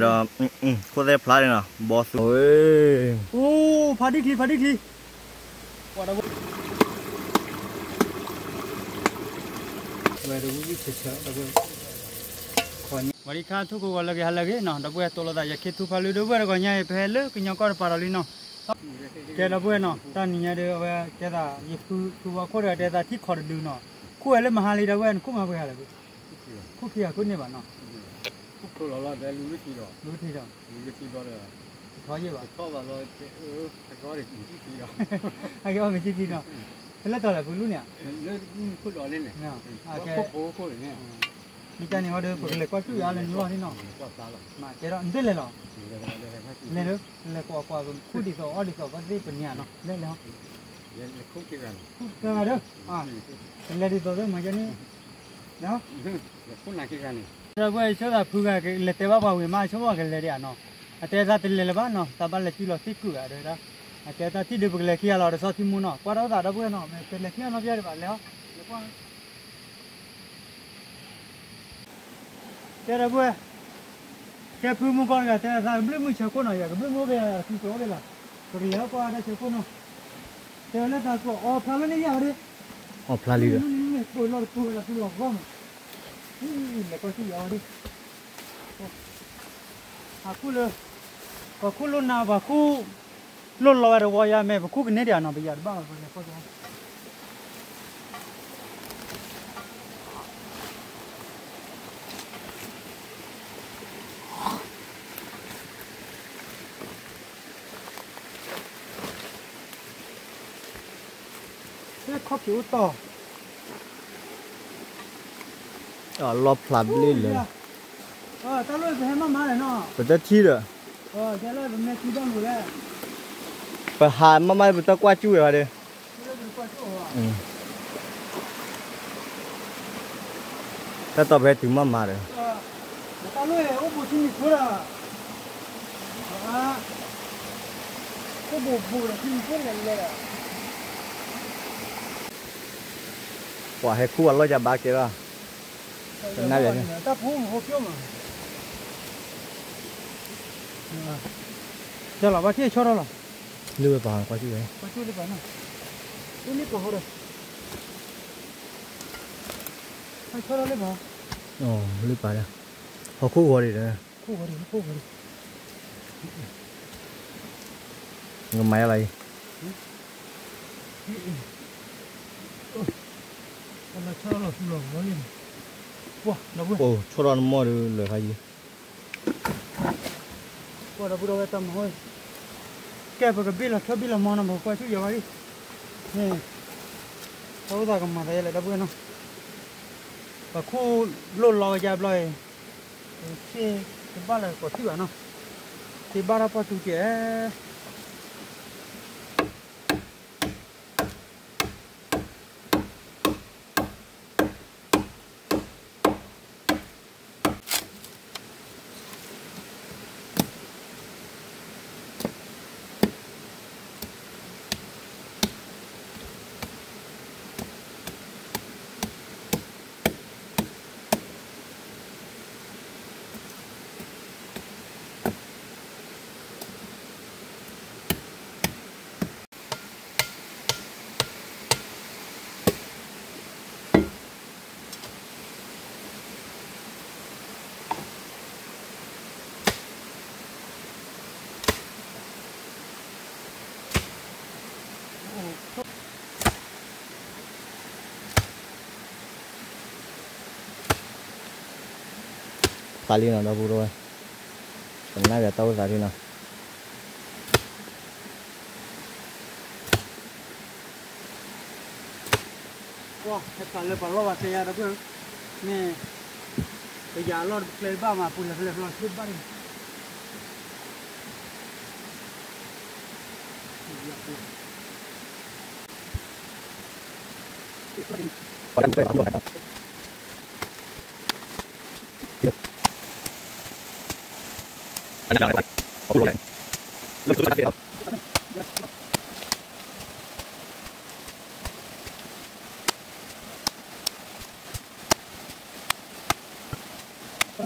ခိၣ်သဲဖျါန့ၣ်နီၤ ဘီသူ, အိၣ် ဖးဒံၣ်ချံ ဖးဒံၣ်ချံ, ပှၤဒီပုၢ်ဝဲၢ် ဝဲတဝံၣ်ဝံၣ်ဆၢဆၢ ဒီပုၢ်ဝဲၢ်, ဝၤဒံခါ ထူၣ်ကိးဂီၤလၢဂ့ၤ ဟါလၢဂ့ၤနီၤ ဒီပုၢ်ဝဲၢ် တိၢ်လိာ်သး ယခ့ထူဖးလၢ ဒီပုၢ်ဝဲၢ် တဂီၤညါအံၤ ပဟဲလၢကညီကီၢ်တပၤဒီးလံနီၤ, ကဲဒီပုၢ်ဝဲၢ်နီၤ တၢ်နံၤညါဒီး အဝဲတဲသး ယဖုဖုဝါခိၣ်ဒီး တဲသးထံၣ်ခီတဒုနီၤ, ခိၣ်ဝဲလၢမဟါလံ ဒီပုၢ်ဝဲၢ် နခိၣ်မၤပှဲၤဂၤလဲၣ်, ခိၣ်ခံဂၤခိၣ်န့ၢ်ဘၣ်နီၤ, လူၤထံဒီး ထီယ့ၢ်ဘၣ်, အကဲအီၣ်မ့ၤကံခံနီၤ, ဖဲလဲၣ်တီၤလဲၣ် ဖုလူန့ၣ်, မ့ၢ်တၢ်န့ၣ်ဟီဒီး ပကလဲၤကွၢ်ဆူၣ်ယၤလၢနလီၢ်န့ၣ်နီၤ, မ့ၢ်ကဲဒီး နတလဲၤလီၤ, လဲၤဒီး လဲၤကွၢ်ကွၢ် ပခိၣ်ဒ်သိးအီၣ်ဒ်သိး ပသ့ၣ်ပနံၤနီၤ လဲၤလဲၤ, ခိၣ်ခံဂၤဒီး ကလဲၤဒ်သိးသ့ၣ်မၤကဲန့ၣ် ဒီပုၢ်ဝဲၢ် ဆိသးဖုဂၤ လဲၤတဲဘၣ်ပှၤဝံၤမး ဆိဘၣ်ကလဲၤဒံးဧါနီၤ, အတဲသးတလဲၤလၢၤဘၣ်နီၤ တၢ်ဘၣ်လဲၤစုၣ်လီၤသ့ၣ်ကုၢ်ဂၤဒီး, အကဲတၢ်ထံၣ်ဒုး ပကလဲၤခံဂၤလီၤ တဆီထံမူနီၤ ကွၢ်တၢ်အိၣ်သး ဒီပုၢ်ဝဲၢ်နီၤ မ့ၢ်ပလဲၤခံဂၤနီၤ ပျဲဒံးဘၣ် လဲၤဟီ လဲၤကွၢ် ကဲဒီပုၢ်ဝဲၢ်, ကဲဖုမူကီၢ်တဂၤ တဲသးကဘျုးမုၢ်ဆၢခိၣ်နီၤ ယကဘျုးမုၢ်အိၣ်ဖဲယၤ ယကသံကွဲးအိၣ်ဖဲလီၤ, ပကလဲၤကွၢ်တၢ်ဆၢခိၣ်နီၤ, တဲဝဲလၢသးကွၢ်အီဖျါလၢန့ၣ်ယၤဝဲဒၣ်, အီဖျါလံဒီး, ပလီၢ်တပူၤဝဲလၢပလီၢ်ဂီၢ်မး, လဲၤကွၢ်ဆူၣ်ယၤဝဲဒၣ်, အခိၣ်လၢ, ပှၤခိၣ်လိၣ်နၤ ပှၤခိၣ်လိၣ်လီၤဝဲတဝီယၤ မ့ၢ်ပခိၣ်ကန့ၢ်ဒံးဧါနီၤ ပယၤတဘၣ်ဘၣ် ပလဲၤကွၢ်က ခီၣ်ဖံးအိၣ်တီၢ်, လီၢ်ဖျါဘျ့ၣ်လၢ, ပတထံၣ်ဒီး, ပဟးမးမး ပတကွၢ်ကၠူၣ်ဝဲဘၣ်ဒီး တၢ်တီၢ်ဖဲတုၤမးမးဒီး, ပှၤဟဲခူၣ်အလီၢ်ယၤဘၣ်ကဲလီၤ, နၢ်ယၤ, ကဲလီၤ ဘၣ်ထံၣ်ဆီထီၣ်လီၤ, လၢဝဲပၤကွၢ်ကၠူၣ်ဝဲ, လၢပၤ, ဟီၣ်ခိၣ်ဂီၤဒံးဒီး, ကမၤယါလီၤအံၤ, ဆီထီၣ်နမီၢ်ဒီးလၢာ်ခါယံၤ, ပှၤဒီပုၢ်ဒီဝဲၢ်တၢ်မၤဝဲ, ကဲပကဘ့ၣ်လီၤထၢဘ့ၣ်လီၤမီနီၤ ပကကွၢ်ဆူၣ်ယၤဝဲဒၣ်, တၢ်အိၣ်သးကမၤသးယဲလဲၣ် ဒီပုၢ်ဝဲၢ်နီၤ, ပခိၣ်လိၣ်လီၤဝဲယါဘျီအံၤ, ဆ့တဘၣ်လၢကီၢ်ထံၣ်ဘၣ်နီၤ, ဆ့ဘၣ်တၢ်ပီၢ်တူကဲး ဖးလံနီၤ ဒီပုၢ်ဒီဝဲၢ်, ပနၢ်ပၢၢ်တၢ်အိၣ်သးလံနီၤ. ပှၤဟဲပာ်လၢပှၤလီၢ်ဘၣ်တဲယၤဒီပုၢ်, မ့ၢ်ပယၤလီၢ်တကျဲဘၣ်မး ပူၤလဲၤဖဲလဲၣ်ဖျီၣ်ဆ့ဘၣ်န့ၣ်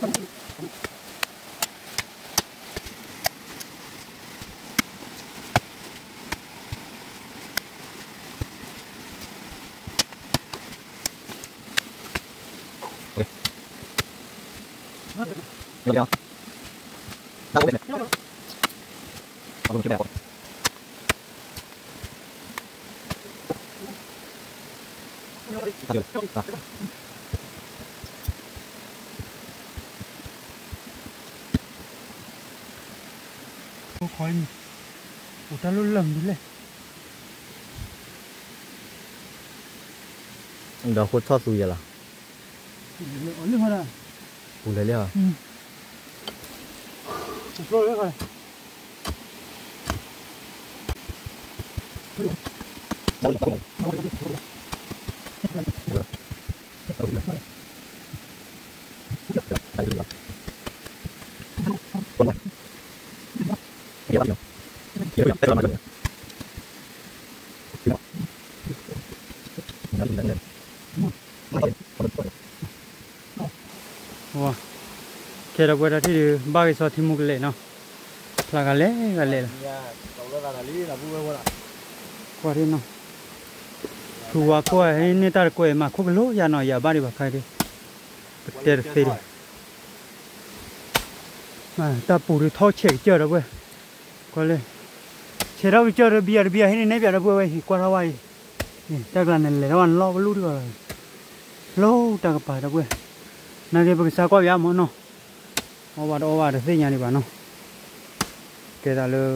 Thank you. အိၣ်တၢ်လီၢ်လၢမနုၤလဲၣ်, ဒီးဃိထီၣ်သူယဲလီၤ, ပူၤလဲၤလံ, ကဲဒီပုၢ်ဝဲၢ် တၢ်ထံၣ်ဒုး ဘၣ်က့ၤစီၤထံမူကလဲာ်နီၤ, ဖျါဂၤလဲၤဂၤလဲၤလီၤ, ကွၢ်ဒ်နီၤ, ဖုဝါခိၣ်အံၤန့ၢ်တၢ်တကွဲးမး ခိၣ်ကလိယါနီၤ ယၤဘၣ်ဒံးဘၣ်ခါဒုး, ပတဲတသ့ဒံး, တၢ်ပူၤဒုးထီၣ်ဆဲးကစၢၢ်ဒီပုၢ်ဝဲၢ်, ကွၢ်လၢ ဆဲးထီၣ်ကစၢၢ်ဒီးဘံယၤတဘံယၤဟံးန့ၢ်နဲပၠးဒီပုၢ်ဝဲၢ် ဟံးကွၢ်ထီၣ်ဝဲအံၤ, တၢ်ကျါန့ၣ်လဲၤထီၣ်ဝဲလီၤပလူၢ်တဂီၤလီၤ, လီၤတၢ်ကပၤဒီပုၢ်ဝဲၢ်, နာ်က့ပကစၢ်ကွၢ်ပၠးမ့ၢ်နီၤ, အီၣ်ဘၣ်တအီၣ်ဘၣ်တသ့ၣ်ညါဒံးဘၣ်နီၤ, ကဲသးလၢ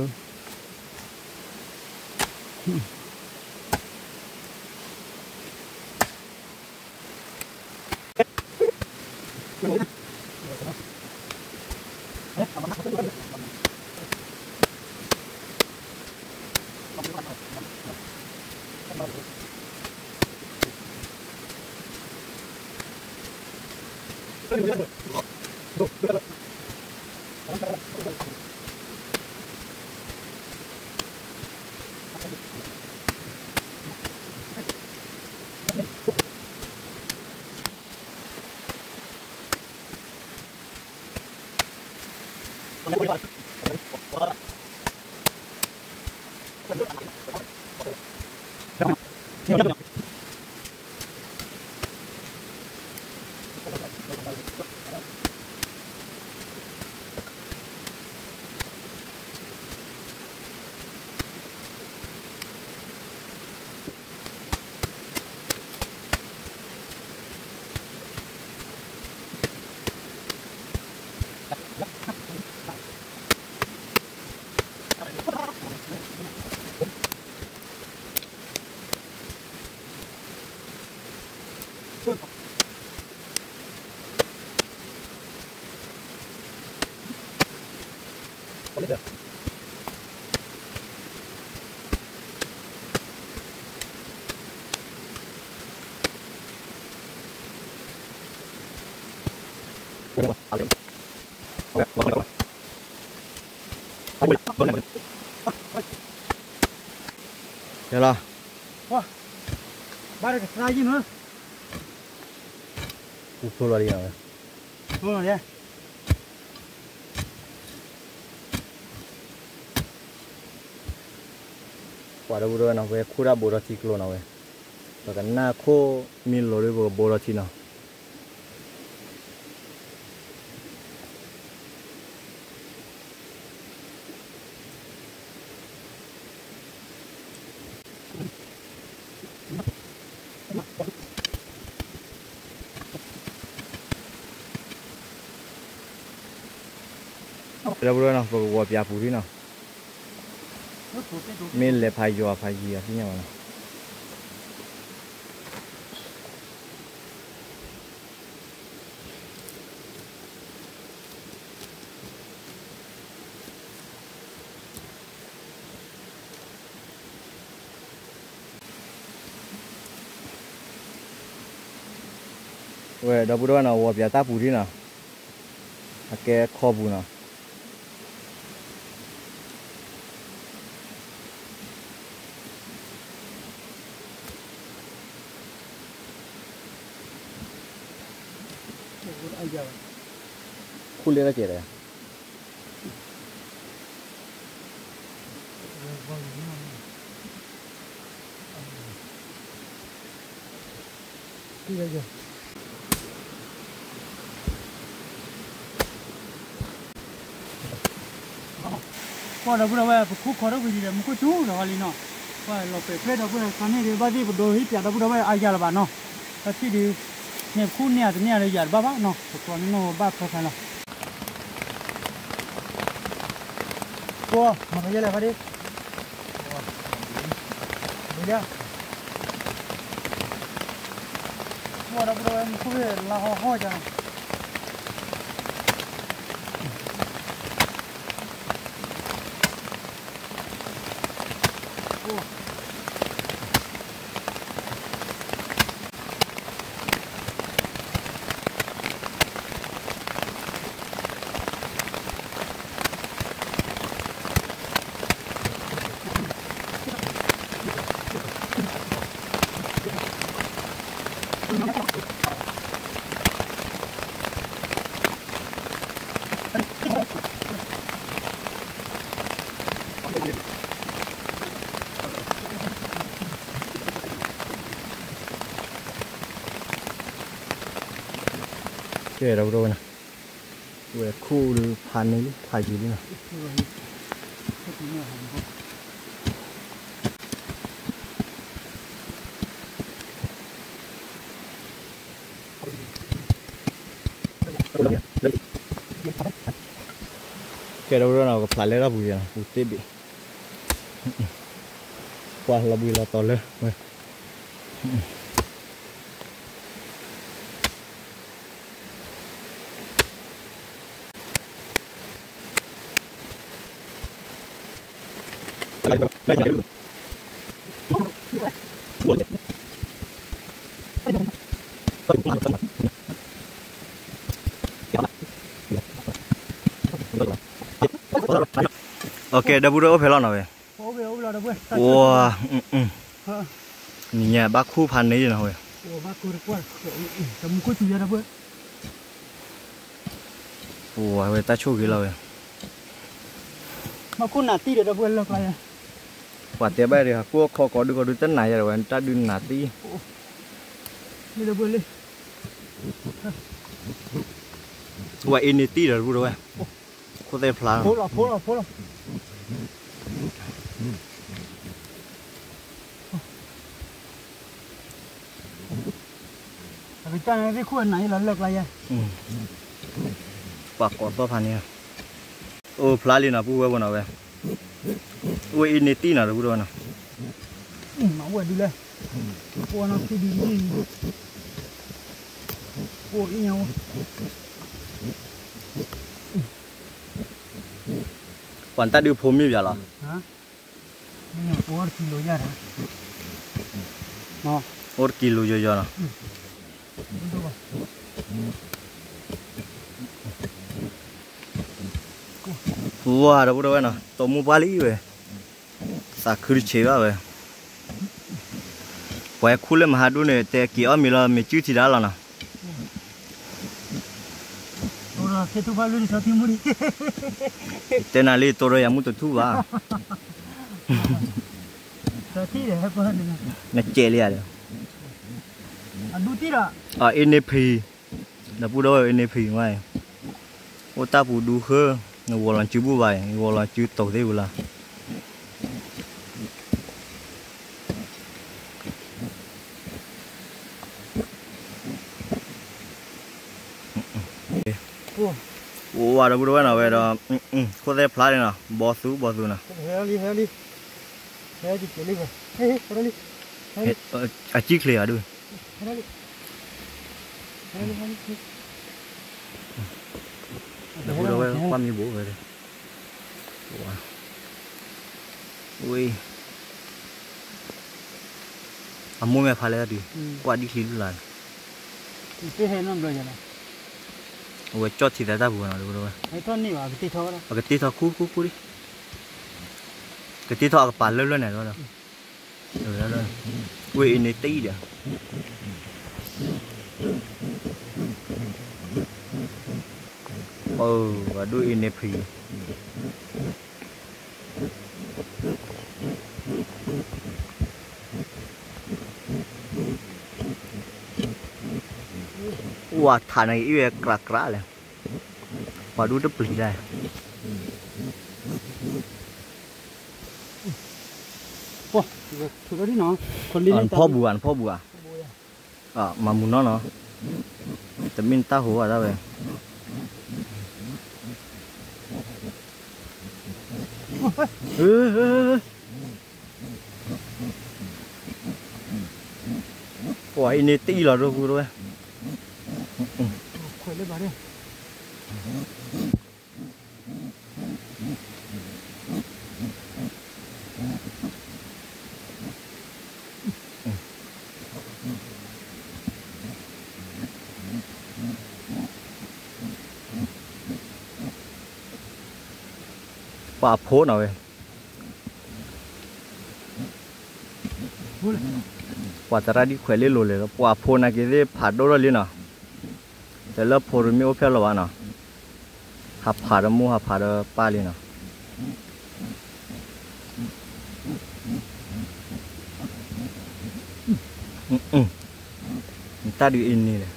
ယလီၤ, ဘၣ်တကသါယံၢ်မး, ပူဖိလီၤလံ, ဖိလီၤလံ, ပှၤဒီပုၢ်ဒီဝဲၢ်နီၤ ဝဲခိၣ်တၢ်ဘိထီၣ်ထံကျိနီၤဝဲ, ပကနၢ်ခိၣ်မ့ၢ်လီၤဒီး ပကဘိထီၣ်ထံနီၤ. ဒီပုၢ်ဒီဝဲၢ်နီၤ ပကဝီၤပၠးပူၤထံနီၤ, မ့ၢ်လဲၤဖးယွၤဖးယံၤအသ့ၣ်ညါဘၣ်နီၤ. ဝဲၢ် ဒီပုၢ်ဒီဝဲၢ်နီၤ ဝီၤပၠးတၢ်ပူၤထံနီၤ, အကဲခီပူၤနီၤ. ခိၣ်လ့တၢ်ကဲးဒီး ခိၣ်လ့တၢ်ကဲး. ကွၢ်ဒီပုၢ်ဒီဝဲၢ် ပခူၣ်ခီထီၣ်ကွံာ်ဒံးဒီး မူခိၣ်စူၤဒီးဟီလံနီၤ, ကွၢ်လီၤပဲာ်ဖျဲၣ်ဒီပုၢ်ဒီဝဲၢ် ခီန့ၣ်ဒီး ဘၣ်သ့ၣ်ပဒိးဟ့ၣ်ပၠးဒီပုၢ်ဒီဝဲၢ်အါယၤလၢၤဘၣ်နီၤ, တၢ်ထံၣ်ဒီး န့ၣ်ပခူၣ်န့ၢ်ဧါတန့ၢ်ဧါဒီး ယၤတဘၣ်ဘၣ်နီၤ, ပကျီန့ၣ်နီၣ်ဘၣ်ဖျီဖျါလီၤ. ကွၢ် မၤဖဲယဲလဲၣ်ဖါဒ့ ယ ကွၢ်ဒီပုၢ်ဒီဝဲၢ် မူခိၣ်လါဟီၣ်ဟီၣ်ယၤနီၤ. ကဲ ဒီပုၢ်ဒီဝဲၢ်နီၤ, ဝဲခူၣ်ဒီးဖးန့ၢ်လံ ဖးယံၤလံနီၤ. ကဲ ဒီပုၢ်ဒီဝဲၢ်နီၤ, ကဖျးလဲၢ်ထီၣ်ပူၤယၤနီၤ, ပူၤသ့ဘ့ၣ်, ကွၢ်လီၤဘှံးလီၤတီၤလၢဝဲ အကဲ ဒီပုၢ်ဒီဝဲၢ် အိၣ်ဖဲလဲၣ်နီၤဝဲ, အိၣ်ဝဲ, နံၤညါဘၣ်ခူၣ်ဖးန့ၢ်နီၤဝဲ, ပဝဲတၢ်ဆိၣ်ဂ့ၤလီၤဝဲ, ပှၤတဲဘၣ်ဒီး ဟးကိၢ်ခီကီဒုကီဒု တနၤယၤဒီးဝဲ တၢ်ဒုးနၤသံ, ဝဲအ့န့ၢ်တံၢ်ဒီး ဒီပုၢ်ဒီဝဲၢ်, ခိၣ်သဲဖျါလီၤ. ပှၤကိးသီၣ်ဖးန့ၣ်, အိၣ်ဖျါလံနီၤ ပုၢ်ဝဲၢ်ဖိနီၤဝဲ, အိၣ်အ့န့ၢ်တံၢ်နီၤ ဒီပုၢ်ဒီဝဲၢ်နီၤ, မၤဝဲဒုးလဲၣ်, အိၣ်နီၤ ခံဒုး, အိၣ်အ့ၣ်ညါဝဲ, ပှၤတၢ်ဒုးဖိမ့ၢ်ပၠးလီၤ, အိၣ်တကံလိၤယၤဒီး, အိၣ်တကံလိၤယီၤယီၤနီၤ, ဝါ ဒီပုၢ်ဒီဝဲၢ်နီၤ တိာ်မိၢ်ပှၢ်လံဝဲ, သးခုတဆံးဘၣ်ဝဲ, ပှၤခူၣ်လၢမဟါဒိၣ်န့ၣ် တဲက့ၤအီၣ်မ့ၤလီၤ မ့ၢ်စုထံဒါလီၤနီၤ, တဲနၤလံ တိၢ်ဒီးယၤမုၢ်တထူၣ်ဘၣ်, နကဲလံဧါ, အ့န့ၢ်ဖံး, ဒီပုၢ်ဒီဝဲၢ် အ့န့ၢ်ဖံးဝဲ, အိၣ်တၢ်ပူၤဒူဃၢ, နဂီၤလီၤစုဘူၣ်ဘၣ်အံၤ နဂီၤလီၤစုတိာ်သ့ဝံၤလီၤ အိၣ်ဝဲ ဒီပုၢ်ဒီဝဲၢ်နီၤဝဲဒီး, ခိၣ်သဲဖျါန့ၣ်နီၤ ဘီသူဘီသူနီၤ, အကံၣ်ချ့ဧါဒုး, ဒီပုၢ်ဒီဝဲၢ် ကွၢ်မ့ၢ်ဘိဝဲ, ဝဲ အမိၢ်မ့ၢ်ဖးလဲၣ်ဒုး, ကွၢ်ဒ်ချံဒုလၢ်, အဝဲကၠီၣ်ထံသးတၢ်ပူၤနီၤ ဒီပုၢ်ဒီဝဲၢ်, ပကတ့ထီၣ်ခူခူခူလံ, ကတ့ထီၣ်အကပၤလၢလၢန့ၣ်ဒီး, ဝဲအ့န့ၢ်တံၢ်ဒီး, အဒိၣ်အ့န့ၢ်ဖံး ဝါထးန့ၣ်အံၤဝဲကြးကြးလဲၣ်, ပှၤဒူတပျံၤဒၣ်, နဖီၣ်ဘူးဧါ, နဖီၣ်ဘူးဧါ, မၤမူနီၢ်နီၤ, တမ့ၢ်နတၢ်ဟိးဘၣ်တၢ်ဝဲ, ပှၤအံၤန့ၣ်တံၢ်လီၤ ဒိၣ်ပူၤဒိၣ်ဝဲ, ပှၤအဖိနီၤဝဲ, ပှၤသရၣ်ဒ်ခွဲးလ့လိၤလဲၣ်, ပှၤအဖိနာ်က့သ့ၣ်ဖးဒိၣ်ထီၣ်လံနီၤ, တလၢဖိတမ့ၢ်အိၣ်ဖျဲၣ်လီၤဘၣ်နီၤ, ဟးဖးဒီးမိၢ်ဟးဖးဒီးပၢ်လံနီၤ. တၢ်ဒုးအံၤန့ၣ်လဲၣ်,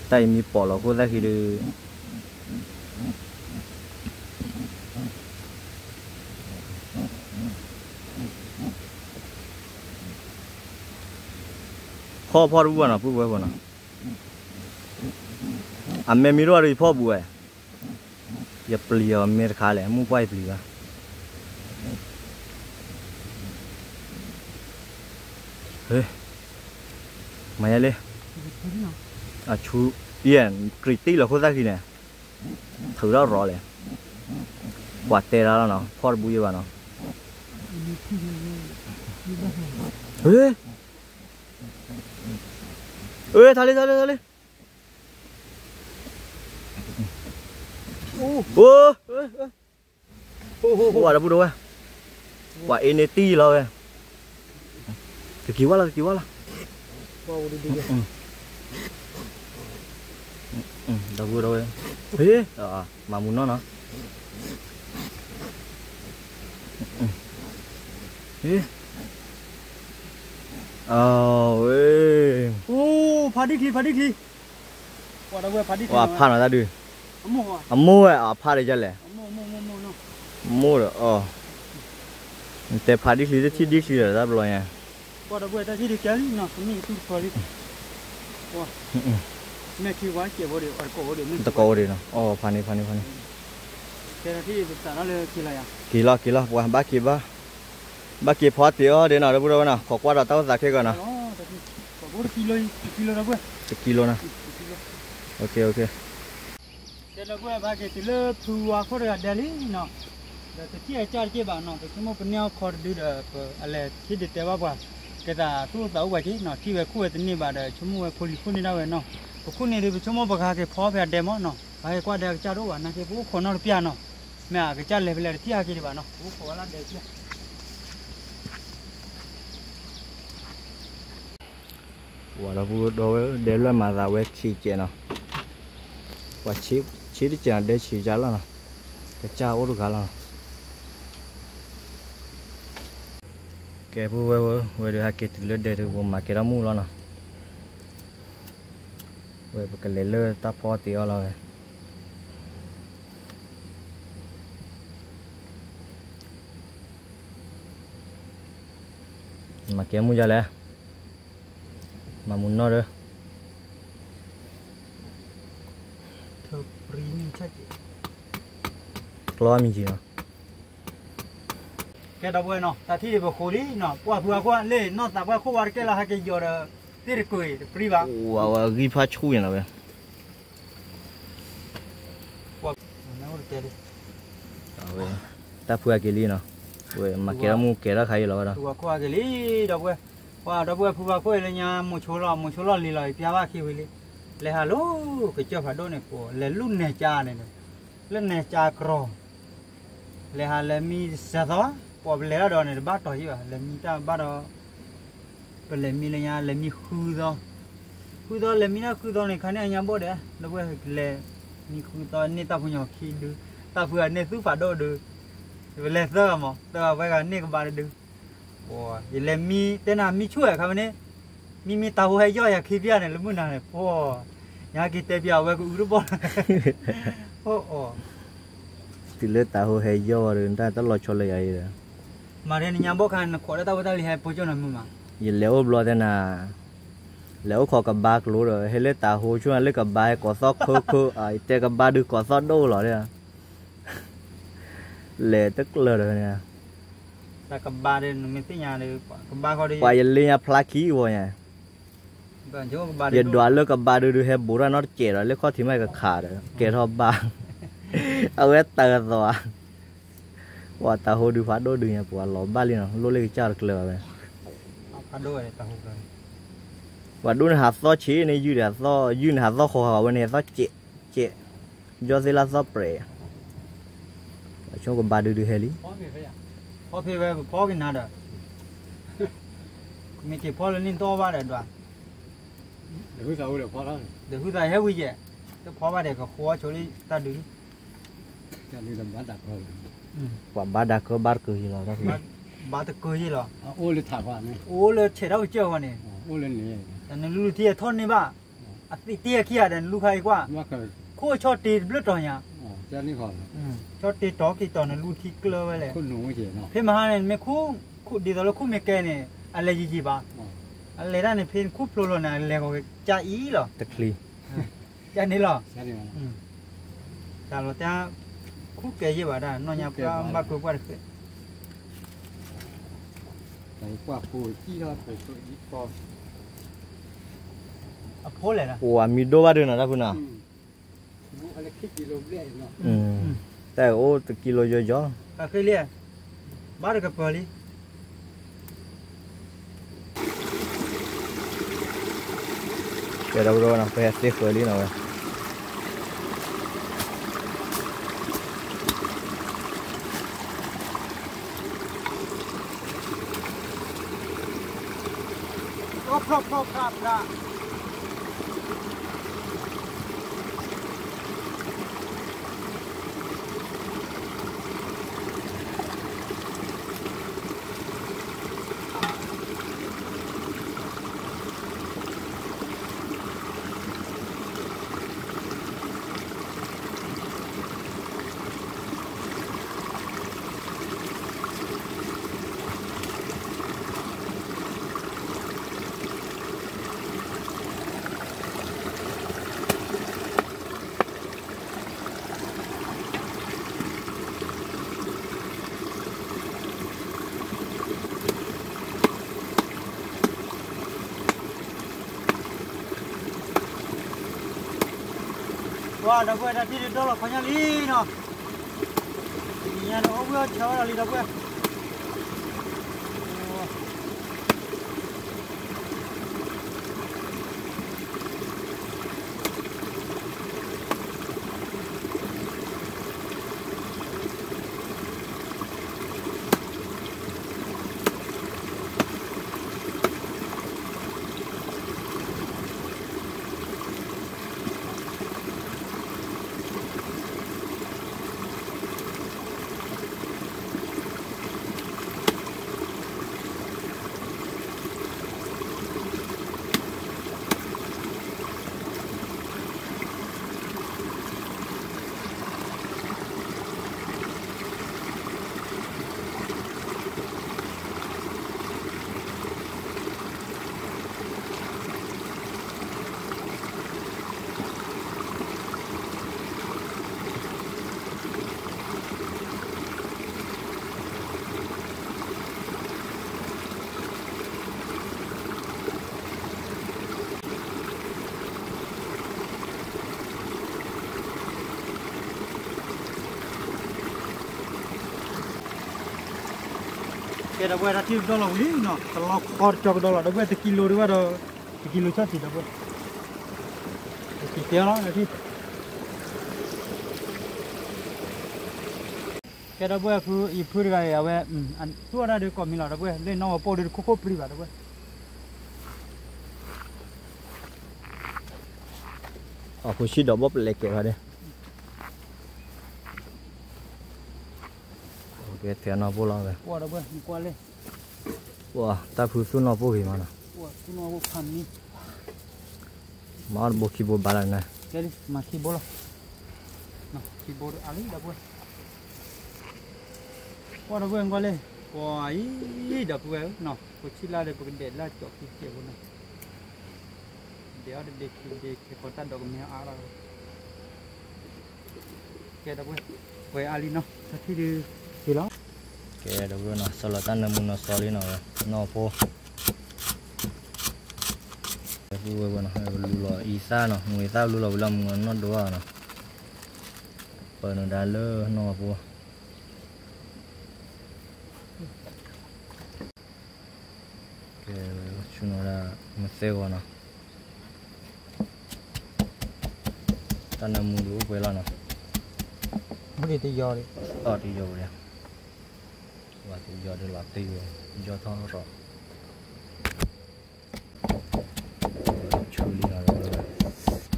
တၢ်အံၤမ့ၢ်ပိာ်လီၤခိၣ်သၣ်ခံဒီး ဖီၣ်ဖီၣ်တဘူၣ်ဘၣ်နီၤ ပုၢ်ဝဲၢ်ဖိနီၤ, အမဲမ့ၢ်တအိၣ်ဒီးယဖီၣ်ဘူးဝဲ, ယပျံၤအီၤမဲတခါလဲၣ် မုၢ်ပှၢ်ယပျံၤဘၣ်, မၤယဲလံ, အဆူ, ယဲၢ်, ကြံးတံၢ်လီၤခိၣ်သၣ်ခံန့ၣ်, ထုးထီၣ်ရီၤလဲၣ်, ပှၤတဲဒၣ်လီၤနီၤ ဖီၣ်တဘူၣ်ယဲဘၣ်နီၤ, အ့, ထါလံ ထါလံ ထါလံ, အိၣ်, အိၣ်ဒီပုၢ်ဒီဝဲၢ်, ပှၤအ့န့ၣ်တံၢ်လီၤဝဲ, ကက့ၤဝဲလီၤ ကက့ၤဝဲလီၤ, ဒီပုၢ်ဒီဝဲၢ်, မၤမူနီၢ်နီၤ, အဝဲ, ဖးဒံၣ်ချံ ဖးဒံၣ်ချံ, ဖးနီၤတၢ်ဒုး, အမိၢ်ဝဲအဖးဒီးယလဲၣ်, မိၢ်ဒီးအီၤ, နတဲဖးဒံၣ်ချံ တထံၣ်ဒံၣ်ချံဒီးတၢ်ဘျီညါ, တကိးအိၣ်ဒံးနီၤ, အီၤဖးန့ၣ် ဖးန့ၣ် ဖးန့ၣ်, က့ၤလီၤ က့ၤလီၤ ပှၤဘၣ်က့ၤဘၣ်, ဘၣ်က့ၤဖီတ့ၢ်အီၤဒ်နီၤ ဒီပုၢ်ဒီဝဲၢ်နီၤ ခိးကွၢ်ဒီးတၢ်အိၣ်သးခဲကီးနီၤ, တကံလိနီၤ, ကဲဒီပုၢ်ဝဲၢ် ပဟးက့ၤတုၤလၢဖုဝါခိၣ်တဂၤဒဲးလံနီၤ, ဒီးတထံၣ်အကစၢ်တက့ၢ်ဘၣ်နီၤ ပဆိကမိၣ်ပန့ၢ်အီၣ်ခီတဒုဒီး ပအလဲၤထံၣ်ဒုးတဲဘၣ်ပှၤ, ကဲသးသူၣ်အိၣ်သးအိၣ်ပှၤက့နီၤ ထံၣ်ဝဲခိၣ်ဝဲတန့ၢ်ဘၣ်ဒီး ဆိကမိၣ်ဝဲဖိလံၤခိၣ်န့ၢ်ဒၣ်ဝဲနီၤ, ပခိၣ်န့ၣ်ဒီး ပဆိကမိၣ်ပကဟးက့ၤဖီဖဲအဒဲမ့ၢ်နီၤ, ပဟးက့ၤကွၢ်ဒဲးအကစၢ်တအိၣ်ဘၣ် နာ်က့ပအိၣ်ခိးနီတပျၢ်နီၤ, မ့ၢ်အကစၢ်လဲၤဖဲလဲၣ်တထံၣ်ဟးက့ၤဒံးဘၣ်နီၤ ပအိၣ်ခိးဝဲလၢဒဲးတပျၢ် ပှၤဒီပုၢ်ဒီဝဲၢ် ဒဲလွဲၢ်မၤသးဝဲဆံးကဲးနီၤ, ပှၤဆံးတကဲးနီၤ ဒဲဆံးကါလီၤနီၤ, ကစၢ်အိၣ်တဂၤလီၤနီၤ, ကဲပုၢ်ဝဲၢ်ဧၢ ဝဲဒုးဟဲက့ၤတုၤလၢဒဲးဒုး ပမၤကဲထီၣ်မူလီၤနီၤ, ဝဲပကလဲၤလၢတၢ်ဖီတ့ၢ်အီၤလီၤဝဲ မၤကဲမူယါလဲၣ်, မၤမူနီၢ်ဒီး, ကျီမံၤကံနီၤ, ကဲဒီပုၢ်ဝဲၢ်နီၤ တၢ်ထံၣ်ဒံးပဃိလံနီၤ ပှၤဖုအခိၣ်လၢနီၢ်သးပှၢ်ခိၣ်ဝါတကဲလၢဟဲက့ၤယီၤဒီး သ့ၣ်တကိးတပြံဘၣ်, ဝဲဂံၢ်ဖးဆူၣ်န့ၣ်လီၤဝဲ တၢ်ဖုအက့ၤလံနီၤ, ဝဲမၤကဲထီၣ်မူကဲထီၣ်ခါအံၤလီၤဝဲဒီး, ဖုဝါခိၣ်အက့ၤလံ ဒီပုၢ်ဝဲၢ်, ပှၤဒီပုၢ်ဝဲၢ်ဖုဝါခိၣ်အံၤလၢညါ မိၤဆိလီၤ မိၤဆိလီၤလံလီၤ ပျၢ်ဘၣ်ခံဝံၤလံ, လဲၤဟးလိၤ ကစၢၢ်ဖးဒိၣ်န့ၣ် ကိးလဲၤလူၢ်နဲၤကါန့ၣ်ဒီး, လၢနဲၤကါကြီ, လဲၤဟးလဲၤမံစဲးသီ, ပှၤပလဲၤထီၣ်ဒီးန့ၣ် တဘၣ်တီၤယံၣ်ဘၣ် လဲၤမံတၢ်ဘၣ်ဒီး ပလဲၤမံလၢညါ လဲၤမံဃုသီ, ဃုသီ လဲၤမံတၢ်ဃုသီန့ၣ် ခါန့ၣ်အညါဘိၣ်ဒီး ဒီပုၢ်ဝဲၢ်လဲၤမံဃုသီန့ၢ်တၢ်ဖိညီခံဒု, တၢ်ဖုအန့ၢ်သူၣ်ဖးဒိၣ်ဒု, ပလဲၤသၢဂၤမး သၢဂၤဝဲဂၤန့ၢ်ကဘၣ်တဒု, ယလဲၤမံတဲနၤမံဆူၣ်အခါမ့ၢ်န့ၣ်, မံမံတၢ်ဟိဟဲယီၢ်ယၤခံပျၢ်န့ၣ် လၢမုၢ်နၤန့ၣ် ပှၤ, ယဟဲက့ၤတဲပျၢ်အဝဲကအုတဘီၣ်လီၤ, အိၣ်အိၣ် တုၤလၢတၤဟိဟဲယီၢ်ဝဲဒီး တၢ်တလီၤဆီလၢယၤအံၤဒီး, မၤဒ်နညါဘီၣ်ခါ နခိးဒၣ်တၢ်ဝဲတၢ်လံ ဟဲဖိကၠိနီၤမုာ်မး, ယလဲၤအိၣ်ဘျီတဲနၤ, လဲၤအိၣ်ခိးကဘါကျိဒီး ဟဲလၢတၤဟိဆိနၤလၢကဘါဟဲကိးသီၣ်ခၢခၢ, ယတဲကဘါဒုးကိးသီၣ်ဒိၣ်လီၤဒၣ်, လဲၤတကျၢၤဒီးန့ၣ်, တၢ်ကဘါဒီးနမ့ၢ်သ့ၣ်ညါဒီး ကဘါဃီဒီး ပှၤယလ့ညါဖျါခံဝဲညါ ယဒွးလၢကဘါဒုးဒုးဟဲဘူးထီၣ်နီတစဲးဒီး လၢခီၣ်ထံးမးကခးဒီး ကဲထီၣ်ဘါ, အဝဲတၢ်ကသီဧါ, ပှၤတၤဟိဒုးဖးဒိၣ်ဒုးညါ ပှၤလီၤဘၣ်လံနီၤ လိၣ်လၢကစၢ်တကျၢၤဘၣ်ဝဲ, ပှၤဒိၣ်န့ၣ်ဟးသီၣ်ဆံးန့ၣ် ယုၢ်ဒီးသီၣ် ယုၢ်န့ၣ်ဟးသီၣ်ဃီဃီဝဲန့ၣ် သီၣ်စဲး, စဲး, ယီၢ်သ့ၣ်လၢသီၣ်ပြဲး, ဆိကဘါဒုးဒုးဟဲလံ, ဖီဖ့ဝဲ ဖီက့ၤနၤဒီး မ့ၢ်က့ၤဖီလၢနံၣ်တီဘၣ်ဒီးဒွး, ဒီးဟုသးဟဲဝံၤယဲၢ်, တဖီဘၣ်ဒီးကဃီဆိလံတၢ်ဒုး, ပှၤဘါဒၣ်ကၢဘါတကၢၢ်ယံၤလီၤ, ဘါတကၢၢ်ယံၤလီၤ, အိၣ်လၢဆဲးထီၣ်ကစၢၢ်ဃီန့ၣ်, နလူထံအထီၣ်န့ၢ်ဘၣ်, အသံးတ့ၢ်အခံဂၤဒီးနလူခါအံၤကွၢ်, ခိၣ်အဆီၣ်တ့တဘျၢၣ်တီၤညါ, ဆီၣ်တ့တီၤက့ၤတီၤ နလူထံကျၢဝဲလဲၣ်, ဖဲမဟါန့ၣ် မ့ၢ် ဒ်သိးလၢခိၣ်မ့ၢ်ကဲန့ၣ် အလဲၤယံာ်ယံာ်ဘၣ်, အလဲၤတၢ်န့ၣ် ဖဲနခိၣ်ဖျိလီၤန့ၣ် အလဲၤဂီၤကၢ်အံၤလီၤ, တချံ, ကၢ်န့ၣ်လီၤ, တၢ်လီၤတၢ်, ခိၣ်ကဲယဲၢ်ဘၣ်ဒၣ် နီၢ်ညါပှၢ်ဘၣ်ကွၢ်ပှၢ်တဃဲး ပှၤမံၤဒိၣ်ဘၣ်ဒုးနီၤ တၢ်ဖုနီၤ, တၢ်အိၣ်တကံလိယိယီ, ဘၣ်တကပၤလံ, ကဲဒီး ပဟဲသ့ဃၢၤလံနီၤဝဲ ပှၤဒီပုၢ်ဝဲၢ် တၢ်ထံၣ်ဒုးဒီလီၤခီညါလံနီၤ, တနံၤညါန့ၣ် အိၣ်ဘှံးအိၣ်ဆၢဝဲဒီးလံ ဒီပုၢ်ဝဲၢ် ကဲ ဒီပုၢ်ဝဲၢ် တၢ်ထံၣ်ဒီလီၤဝံၤလံနီၤ, တလီၤခီတကၠီကဒီးလီၤ ဒီပုၢ်ဝဲၢ် တကံလိဒုးဘၣ်ဒီး တကံလိဆီၣ်တံၢ် ဒီပုၢ်ဝဲၢ်, တကံတဲလီၤ တၢ်ထံၣ် ကဲ ဒီပုၢ်ဝဲၢ် ဖု ယဖုတဂၤအံၤ အဝဲ သူၣ်အီၣ်တၢ်ဒုးကိးမံၤလီၤ ဒီပုၢ်ဝဲၢ်, လၢနီၢ်ဝဲပိၢ်ဒုးတခိၣ်ခိၣ်ပြံဘၣ် ဒီပုၢ်ဝဲၢ်, အီၣ်ဖိဆံးဒီးဘီၣ်ပလဲၤကဲၤဖးဒဲး, ကဲထဲနီၢ်ပိၢ်လီၤဝဲ, တၢ်ဖုသူၣ်နီၢ်ပိၢ်ဂ့ၤမးနီၤ, မၤအီၣ်တဘိခံဘိဘၣ်လၢနၤ, မၤခံဘိလီၤ, ခံဘိအလံ ဒီပုၢ်ဝဲၢ်, ကွၢ်ဒီပုၢ်ဝဲၢ်ကွၢ်လံ, ပှၤအံၤ ဒီပုၢ်ဝဲၢ်ဧၢနီၤ, ပဆံၣ်လၢ်ဒီး ပကဒဲးလၢကၠီၣ်ခံကဲးဖိနီၤ, ဒဲးအီၣ်တဒ့ခံဒ့ ခဲကီတၢ်ဒိးကမ့ၢ်အါလီၤ, ကဲဒီပုၢ်ဝဲၢ်, ပှဲၤအါလံနီၤ, တၢ်ထံၣ်ဒုး က့ၤလီၤ, ကဲဒီပုၢ်ဝဲၢ်နီၤ, ဆီလီၤတၢ်နၢမူနီၤဆီလံနီၤ, နီၢ်ဖိ ပုၢ်ဝဲၢ်နီၤ, လူလီၤအံသၣ်နီၤ, မူအံသၣ်လူလီၤဝံၤလီၤ မူအနီၢ်ဒိၣ်နီၤ, ပၢနုာ်ဒါလၢနီၢ်ဖိ ကဲ, ဆူနဒၣ် မသဲဂီၤနီၤ, တၢ်နၢမူဒုးအိၣ်ပှဲၤလီၤနီၤ, မ့ၢ်တယီၤ, တယီၤဝဲ, ဝဲတယီၤဒုးလီၤတံၢ်ဝဲ, ယီၤထီၣ်ရီၣ် ဆူလံနီၤ,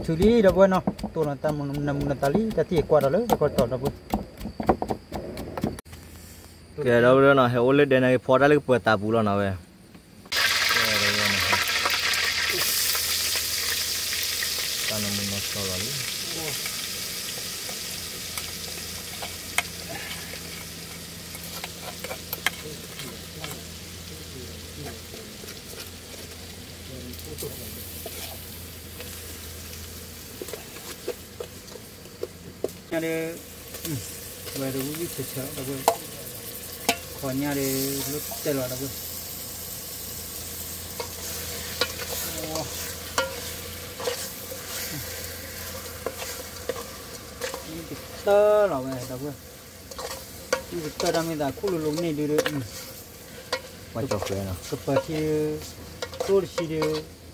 ဆူလံဒီပုၢ်ဝဲၢ်နီၤ, တိၢ်နီၤတၢ်နၢမူနသးလံ, တၢ်ထံၣ်ကွၢ်ဒီးလၢတၢ်ကီတီၤဒီပုၢ်ဝဲၢ်, ကဲဒီပုၢ်ဝဲၢ်နီၤ, ဟဲအိၣ်လၢဒဲန့ၣ် ဖီတၢ်လၢကပၢၤသးပူၤလီၤနီၤဝဲ, တၢ်နၢမူနီၤဆီလီၤလံ, ညါဒီး ဝဲဒၣ်ဝံၣ်ဝံၣ်ဆၢဆၢဒီပုၢ်ဝဲၢ်, ခီညါဒီး လိၣ်တဲလီၤဒီပုၢ်ဝဲၢ်, ဝံၣ်ကတၢၢ်လီၤဝဲဒီပုၢ်ဝဲၢ်, ဝံၣ်ကတၢၢ်တၢ်မ့ၢ်သးခိၣ်လိၤလိၤန့ၣ်ဒုးဒီး ကပၢၤထံ, တိၢ်တဆံဒီး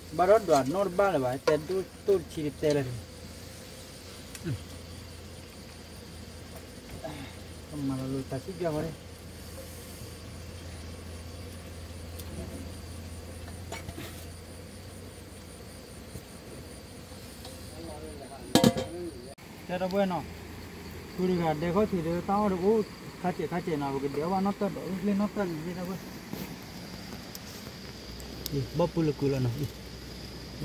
ဘၣ်ဒီးဒွးနီၣ်တဘၣ်လၢၤဘၣ်, တဲတိၢ်တဆံဒီးတဲလၢၤ, ကမၤလီၤလိာ်သးဆံၣ်ပျၢ်ဃီန့ၣ် ကဲဒီပုၢ်ဝဲၢ်နီၤ, ကုတဂၤဒဲခီၣ်ထံးဒီးတၢ်အီၣ်ဒီးအိၣ်ခါစဲးခါစဲးနီၤ, ပကဒဲးအီၣ်ဘၣ်နီၣ်တၢၢ်ဒီးလၢနီၣ်တၢၢ်န့ၣ်ဒီပုၢ်ဝဲၢ်, ဘီၣ်ပုလၢကုလီၤနီၤ, ဘီၣ်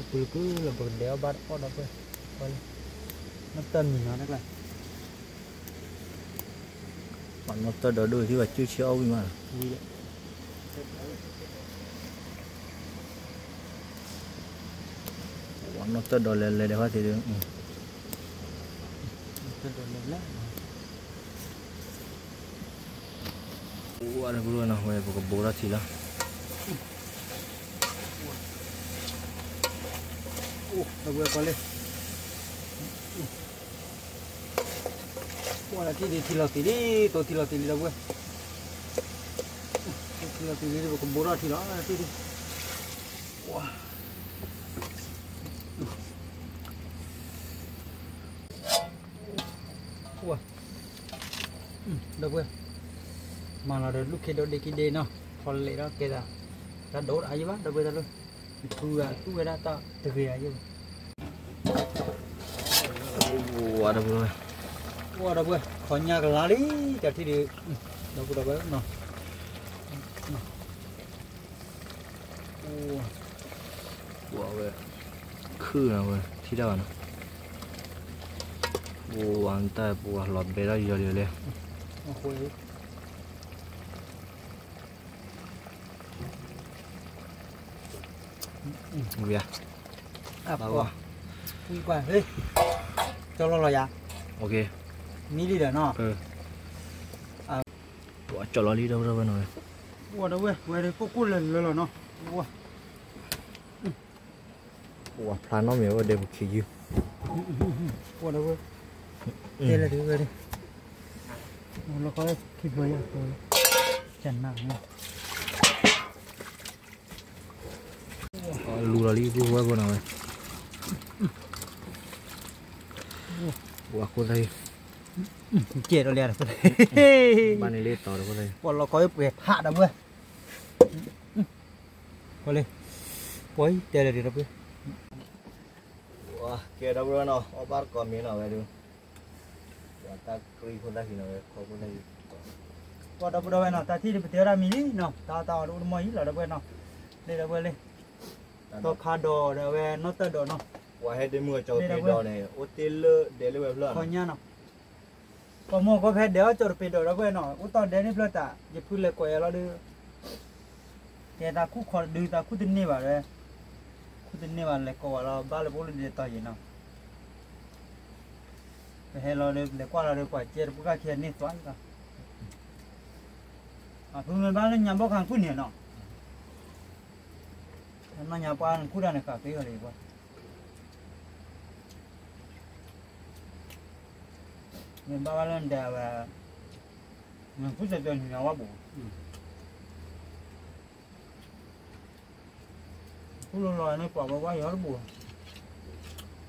ပုလၢကုလီၤ ပကဒဲးအီၣ်ဘၣ်တအီၣ်ဒီပုၢ်ဝဲၢ်, နီၣ်တၢၢ်မံၤနီၤတၢ်ကျါ ပှၤနီၣ်တၢၢ်ဒီးဒိၣ်ထံၣ်ဘၣ် ကၢၢ်ဆံအီၣ်ဝံၣ်မးလီၤ, ပှၤနီၣ်တၢၢ်ဒီးလဲၤလဲၤဒီးဟီၣ်သ့ၣ်ဒီး, ဝဲပကဘိးထီၣ်ထံလီၤ, ဒီပုၢ်ဝဲၢ်ကွၢ်လံ ပှၤထံၣ်ဒံးထံလီၤသံးလံ, တိၢ်ထံလီၤသံးလံ ဒီပုၢ်ဝဲၢ်, တိၢ်ထံလီၤသံးလံ ပကဘိးထီၣ်ထံလီၤ, ထံၣ်ဒံး, ပှၤ, ပှၤ, ဒီပုၢ်ဝဲၢ်, မၤလီၤဒီးလူၢ်ခ့ဒီးဒ့ခံဒ့နီၤ, ဖီလဲၤဒီးကဲသး, တၢ်ဒိၣ်တအါယံၤဘၣ် ဒီပုၢ်ဝဲၢ်တၢ်လၢ ယဖုဂၤသူၣ်ဝဲဒၣ်တၢ်တဂ့ၤအယိၣ်, ဝါဒီပုၢ်ဝဲၢ်, ဝါဒီပုၢ်ဝဲၢ် ခီညါကလါလံ, တၢ်ထံၣ်ဒုး, ဒီပုၢ်ဒီပုၢ်ဝဲၢ်နီၤ, ဝါဝဲ, ခုၣ်နၤဝဲ ထံၣ်တၢ်ဘၣ်နီၤ, ဝါတၢ်ပှၤလီၤဘဲထီၣ်ယီၤလံလဲၣ် ဝံၤ, အပှၤ, ဝံၤကွၢ်, ကၠီလီၤလီၤယၤ, မံလံဒီးနီၤ, ပှၤကၠီလီၤလံ ဒီပုၢ်ဒီပုၢ်ဝဲၢ်နီၤ, ဝါဒီပုၢ်ဝဲၢ်, ဝဲဒၣ်ကိၢ်ကိၢ်လၢလၢလီၤနီၤ, ဝါ, ပှၤဖျါနီတမံၤဝဲဒၣ်ပခံယုၢ်, ဝါဒီပုၢ်ဝဲၢ်, တဲလၢဒုးဝဲဒၣ်, လီၤခီခံပၢၤယၤ, ကနၣ်, လူလီၤလံ ပုၢ်ဝဲၢ်ဖိနီၤဝဲ, ဝါခိၣ်သၣ်, ကဲဒီးလံ, ဘၣ်န့ၣ်လံတီၤဒီး, ပှၤလီၤခီပှဲၤဖးဒီပုၢ်ဝဲၢ်, ပှၤလၢ, ပှၤတဲလၢဒုးဒီပုၢ်, ကဲဒီပုၢ်ဝဲၢ်နီၤ အီၣ်ဘၣ်တကိးမံၤနီၤဝဲဒုး, တၢ်ကြံခိၣ်သၣ်ဟံးနီၤဝဲ ခီခိၣ်သၣ်ဟံး, ပှၤဒီပုၢ်ဒီပုၢ်ဝဲၢ်နီၤ တၢ်ထံၣ်ဒုးပတဲဝဲဒၣ်မံၤလံနီၤ တၢ်တၢ်အီၣ်ဒုးအိၣ်တမီၢ်အံၤလီၤ ဒီပုၢ်ဝဲၢ်နီၤ, လၢဒီပုၢ်ဝဲၢ်လၢ, တီခါဒီးဒီးဝဲနီၢ်တၢၢ်ဒီးနီၤ, ပှၤဟဲဒ့မုၢ်အကၠီက့ၤဒီးန့ၣ် အိၣ်တ့ၢ်လၢဒဲးလၢဝဲဖျၢၣ်နီၤ, ခီညါနီၤ ပှၤမုၢ်ကီၢ်ဖဲဒဲးအီၣ်ကၠီတပ့ၤဒီးဒီပုၢ်ဝဲၢ်နီၤ, အိၣ်တီၢ်ဒဲန့ၣ်ဖျၢၣ်တၢ်, ယဖုလဲၤကိးယၤလီၤဒီး, ကဲတၢ်ခူၣ်ခီတဒု တၢ်ခူၣ်တန့ၢ်ဘၣ်ဒီး, ခူၣ်တန့ၢ်ဘၣ်လဲၤကိးဝဲလီၤ ဘၣ်လၢပအိၣ်လၢဒဲးတီၤယံၤနီၤ, ပဟဲလီၤဒီး လဲၤကွၢ်လီၤဒီး ပှၤကဲတပူၤဃာ်ခံဂၤန့ၢ်သွါလီၤ, အဖုမ့ၢ်ဘၣ်လၢညါဘီၣ်ခါခူၣ်န့ၣ်နီၤ, မ့ၢ်ညါပှၤနခူၣ်တၢ်န့ၣ် ဃးသ့အီၤလံပှၤ မ့ၢ်ဘၣ်ဝဲလၢနဒဲးဝဲ, နဃုတၢၢ်တၢၢ်န့ၣ်ဝဲဘိး, ဃုလိၤလီၤန့ၣ် ပှၤဝဲဝါယီၤတဘိး,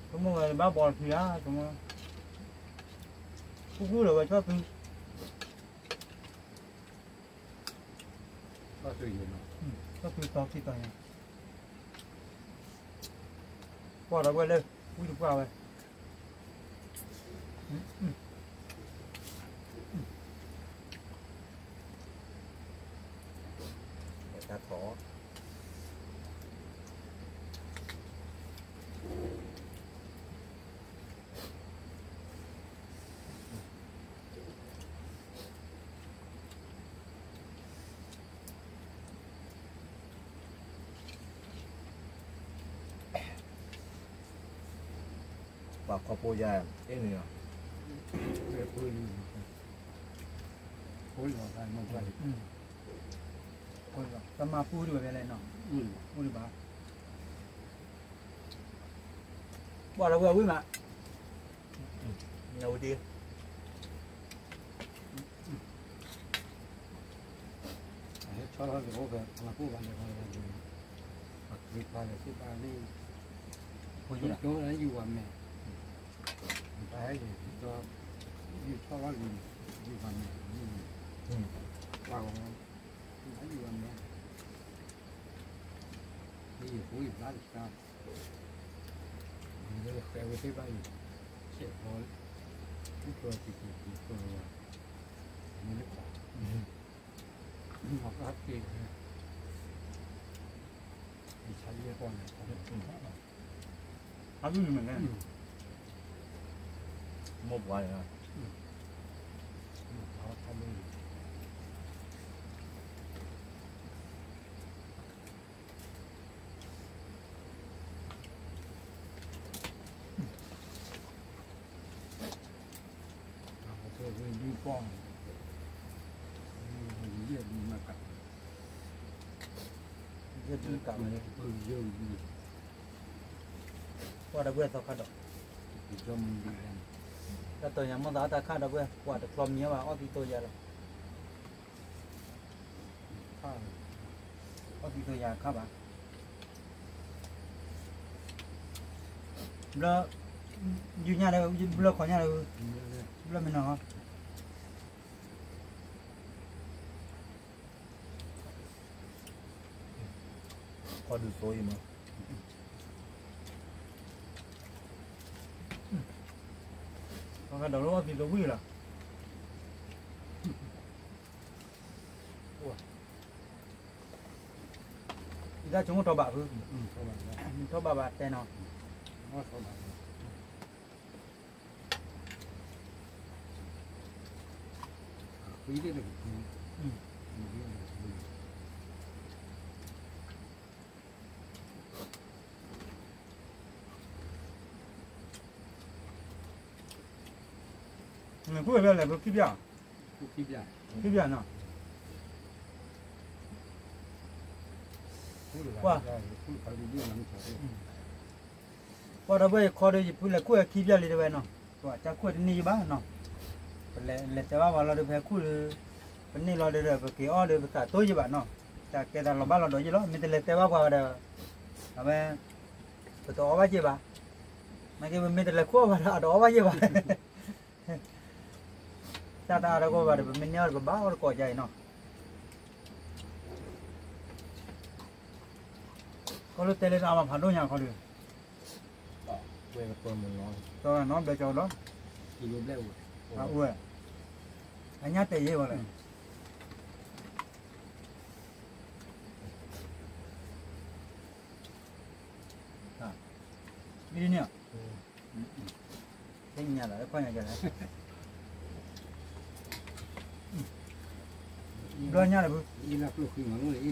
တမ့ၢ်ဝဲဘၣ်ဘီတဖုဧါ, တမ့ၢ်, ဃုဃုဒီးဝဲဆီၣ်သု, ဆီၣ်သု, ဆီၣ်သုတီခံတီညါ, ကွၢ်ဒီးဝဲလၢ, ဝံတပှၢ်ဝဲ တၢ်ထီၣ်, ပှၤခီဖိယါ, အ့ၣ်န့ၣ်, တမၤပူဒံးဝဲဖဲလဲၣ်နီၤ, ပူဒံးဘၣ်, ပှၤလၢဝဲဝံၤမး, နဝတံ ဟဲဆီလီၤလၢအိၣ်ဖဲ ပှၤကိၢ်ဘၣ်လဲၤဃီလၢ, ပှၤက့ၤပှၤလဲၤစ့ၢ်ဘၣ်န့ၣ်, ဖိယိၣ်လၢယူၤဝဲမဲာ်, ပှၤဟဲက့ၤဒီး, ယူၤဆီလီၤလံ, ယူၤဝဲမဲာ်, ပှၤဂီၤ, ယူၤဝဲမဲာ်, ယဖိယဘါတကါ, မ့ၢ်ဃဲဝဲသ့ၣ်ဘၣ်အံၤ, ဆဲးဖီ, မ့ၢ်ကျိၤတံၤကျိၤတံၤကျိၤလီၤ, မ့ၢ်လၢခီ, မ့ၢ်ကက့ၤ, ယဆါယဲၢ်ပီၢ်န့ၣ်, အဘုန့ၣ်မ့ၢ်လဲၣ်, မိၢ်ပှၢ်န့ၣ်, မိၢ်ပှၢ်ဝဲဖးလၢ ပှၤဒီပုၢ်ဝဲၢ်သီခါဒီး, တၢ်တီၤညါမ့ၢ်သးအတၢ်ခါဒီပုၢ်ဝဲၢ် ပှၤတချီမံၤဘၣ် အီၣ်သံသိယၤလီၤ, အီၣ်သံသိယၤခါဘၣ်, ဘျီ, ယူၤညါဒီး ဘျီခီညါဒီး, ဘျီမ့ၢ်နီၤ ခီဒုးသိအံၤမး, ပှၤကဒီးလၢအီၣ်သံသိဝံၤလီၤ, ယတၢ်ဆိကမိၣ်ထီၣ်ဘၣ်ဖု, ထီၣ်ဘၣ်ဘၣ်တဲနီၤ, နခူၣ်ဖဲလဲၣ် ဖုခံဘျၣ်, ခံဘျၣ်နီၤ, ကွၢ်, ကွၢ်ဒီးဖဲယခီဒီး ယဖုလဲၤခူၣ်ဝဲခံဘျၣ်လံတဲဝဲနီၤ, ပှၤတၢ်ခူၣ်တန့ၢ်ယဘၣ်နီၤ, ပလဲၤတဲဘၣ်ပှၤလီၤဒီး ပဟဲခူၣ်ဒီး, ပန့ၢ်လီၤဒီး ပက့ၤအီၣ်ဒီး ပသးတိၢ်ယဘၣ်နီၤ, တၢ်ကဲသးလီၤဘၣ်လီၤဒီးယလီၤ, မ့ၢ်တလဲၤတဲဘၣ်ပှၤဒီး, အဝဲ, ပတအီၣ်ဘၣ်က့ၤဘၣ်, နာ်က့ ပမ့ၢ်တလဲၤခူၣ်အီၣ်ဘၣ်ဒီး အတအီၣ်ဘၣ်က့ၤဘၣ် တၢ်တအါတဂီၢ်ဘၣ်ဒီး ပမ့ၢ်န့ၢ်အီၤဒီး ပဘၣ်အီၣ်တကိးယါအံၤနီၤ, ခီလၢတဲလၢတၢ်အါမးဖးဒိၣ်ညါခီဒီး, ဝဲကပၢၢ်မုၢ်နီၤ, ကီနီၤဘျဲၣ်ကီဒီး, အအိၣ်ဝဲ, အညၣ်တဲာ်ယဲၢ်ဝဲလဲၣ်, မ့ၢ်ဒ်န့ၣ်, သ့ၣ်ညါလီၤ လၢခီၣ်ညါကလဲၣ် ဘျီညါလၢၤဘု, ဘျီ ဘျီမနုၤ ပှၤ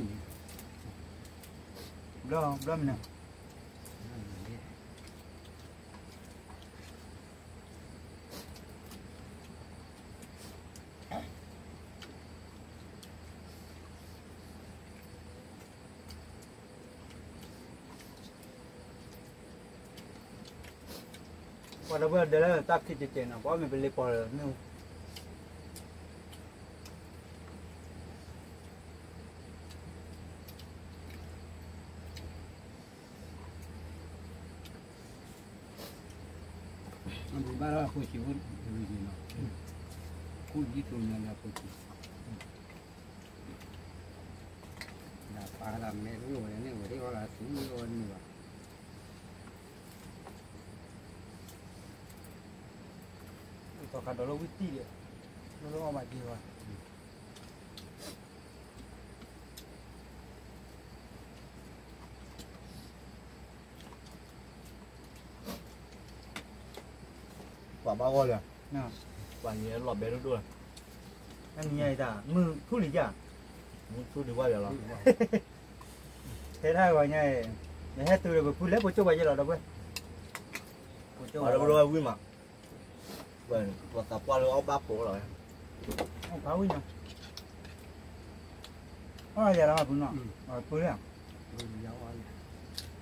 ဒီပုၢ်ဝဲၢ်ဒၢးလၢတၢ်ခံးကဲးကဲးနီၤ ပှၤမ့ၢ်ပလ့ပီၢ်လၢမ့ၣ်အူ ဘၣ်လၢအဖိဆံးအိၣ်တဂ့ၤနီၤ, ခိၣ်ဒ်သိးညါလၢအဖိဆံး, ဒ်ပာ်လၢမဲာ်တအိၣ်ဝဲန့ၣ်ဝဲဒၣ်အီၣ်လၢအသူမ့ၢ်အိၣ်န့ၣ်ဘၣ်, သီခါဒီးလၢဝံၣ်တံၢ်ဒီး, လၢလၢအီၣ်ဘၣ်က့ၤဘၣ် ပှၤဘၣ်ဂီၢ်လၢ, ပှၤနံၤလီၤဘဲဒိၣ်ဒိၣ်လီၤ, တနံၤညါအံၤတၢ် မုၢ်ထူၣ်လံၤယၤ, မုၢ်ထူၣ်ဒံးဝါလီၤ, ထဲတၢ်ဂီၤညါအံၤ, ယဟဲတုၤဒီးပဖုလဲၤပိာ်ကၠိၣ်ပှၤယဲလီၤဒီပုၢ်ဝဲၢ်, ပိာ်ကၠိၣ်ပှၤဒီပုၢ်ဝဲၢ်ဝံၣ်မး, ပှၤသးပှၢ်လၢအီၣ်ဘၣ်ပိာ်လီၤ, အီၣ်ဘၣ်ဝံၣ်ညါ, အီၣ်ယၤ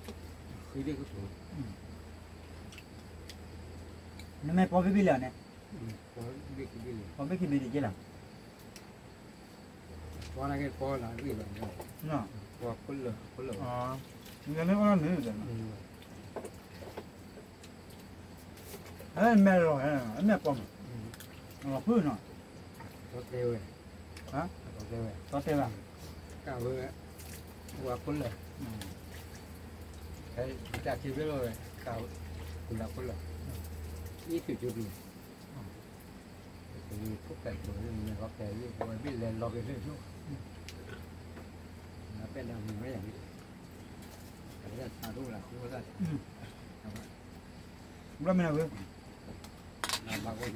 လီၤဖုနီၤ, ပၢ်လၢ နမ့ၢ်ပီဘ့ၣ်ဘ့ၣ်လၢန့ၣ်, ပီဘ့ၣ်ခံဘ့ၣ်လၢ, ပီလၢ, နမ့ၢ်အီၣ်လၢမ့ၢ်, အမဲာ်လီၤ, အမဲာ်ပီမး, လီၤဖုနီၤ, သီတဲဝဲ, သီတဲဝဲ, ကဝဲ, ဝဲခိၣ်လၢာ်, တၢ်ခံဘ့ၣ်လီၤဝဲ, ကဝဲ, ခိၣ်လၢာ်ခိၣ်လၢာ်, အံၤထုးကၠိပူၤ, ထိၣ်ပဲာ်ကျိၤန့ၣ် မ့ၢ်လီၤပဲာ်လံ ပဝဲဘ့ၣ်လဲၤလီၤက့ၤလၢကျိ, နပဲာ်ဒၣ်မုၢ်ဝဲယၤန့ၣ်, ကလဲၤဆါဒိၣ်လၢဃိသတး, ဘျီမ့ၢ်နၤဝဲ, နဘၣ်ဂီၢ်ယလီၤ, ဘၣ်ဂီၢ်ယလီၤ,